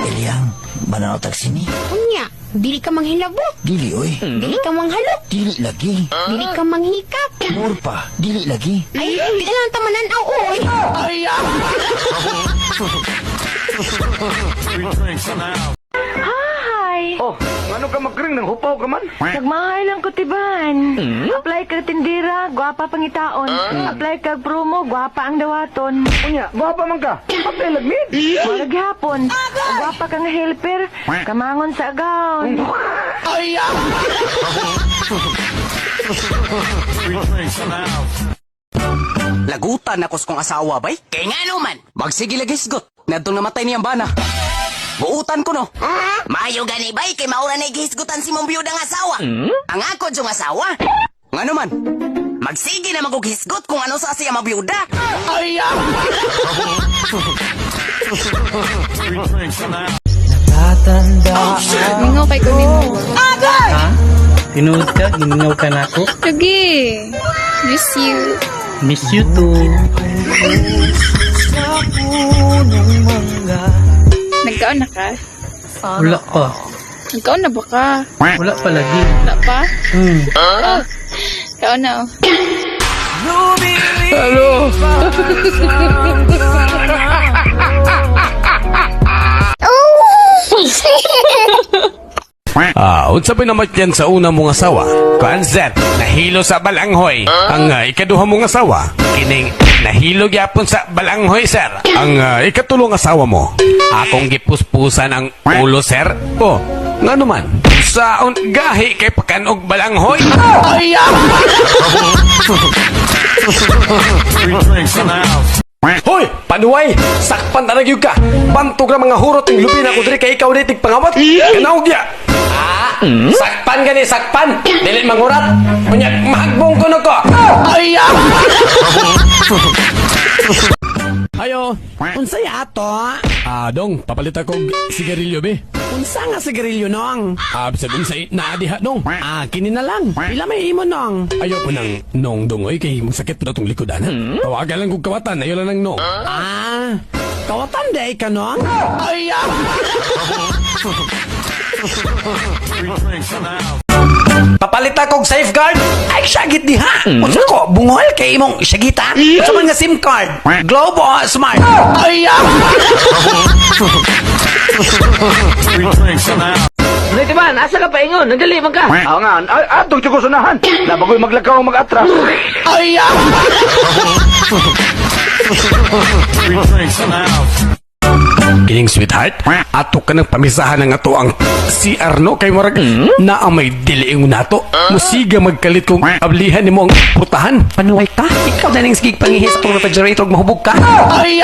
Eliang, mananaw tag sini. Unya, dili ka manghilabot. Dili oy. Dili ka manghalok. Dili lagi. Dili ka manghikap. More pa, dili lagi. Ay, di na lang tamananaw, oy. Hi! Oh, ano ka magkring nang hupaw ka man? Nagmahay lang ko tiban. Apply ka tindira, gwapa pangitaon. Apply ka promo, gwapa ang dawaton. Unya, gwapa man ka. Apply lagmid. Wala gihapon. Gwapa kang helper, kamangon sa agaon. Lagutan ako sa kong asawa, bay. Kay nga man. Magsige lagi hisgot. Nadtong namatay niyang bana. Buutan ko no. Maayo gani bay kay maura na gihisgutan si mong biyuda nga asawa. Ang ako dyong asawa. Nga man. Magsige na magughisgot kung ano sa siya mabiyuda. Mingaw kay ko nimo. Tinuod ka, gimingaw ka na ako. Lagi. Miss you. Miss you too. Nagkaon na ka? Wala pa. Nagkaon na ba ka? Wala pa lagi. Wala pa? Hmm. Oh. Kaon na oh. Ah, unsa pa namatyan sa una mong asawa? Kuan sir, nahilo sa balanghoy. Ang ikaduha mong asawa, kining nahilo gyapon sa balanghoy, sir. Ang ikatulong asawa mo, akong gipuspusan ang ulo, sir. Oh, ngano man? Saon gahi kay pakanog balanghoy? Hoy, panuway! Sakpan na gyud ka. Bantog ra mga hurot ng lubi na ko diri kay ikaw di pangawat. Kanaog ya. Ah, sakpan gani sakpan. Dili mangurat. Unya mahagbong kuno ko. Ay! Ayo, Unsay ato? Ah, dong, papalit ako og sigarilyo be. Unsa nga sigarilyo nong? Ah, bisag unsay naa diha dong. Ah, kini na lang. Pila may imo nong? Ayo po nang nong dongoy kay masakit po na tong likodan. Ha? Tawagan lang kog kawatan, ayo lang nang nong. Ah, kawatan day ka nong? Ay! Papalit ako og safeguard. Ay, syagit diha. Unsa ko? Bungol kay imong syagita? Unsa man nga SIM card? Globe o Smart? Ay! Dito man, asa ka paingon? Nagdali man ka. Ah nga, atong tsuko sunahan. Nabagoy maglakaw ang mag-atras. Ay! Kining sweetheart, ato ka ng pamisahan ng ato ang CR no kay murag naa may diliing nato. Musiga magkalit kung ablihan nimo ang putahan. Panuway ka? Ikaw na ning sigig pangihi sa tong refrigerator ug mahubog ka? Ay!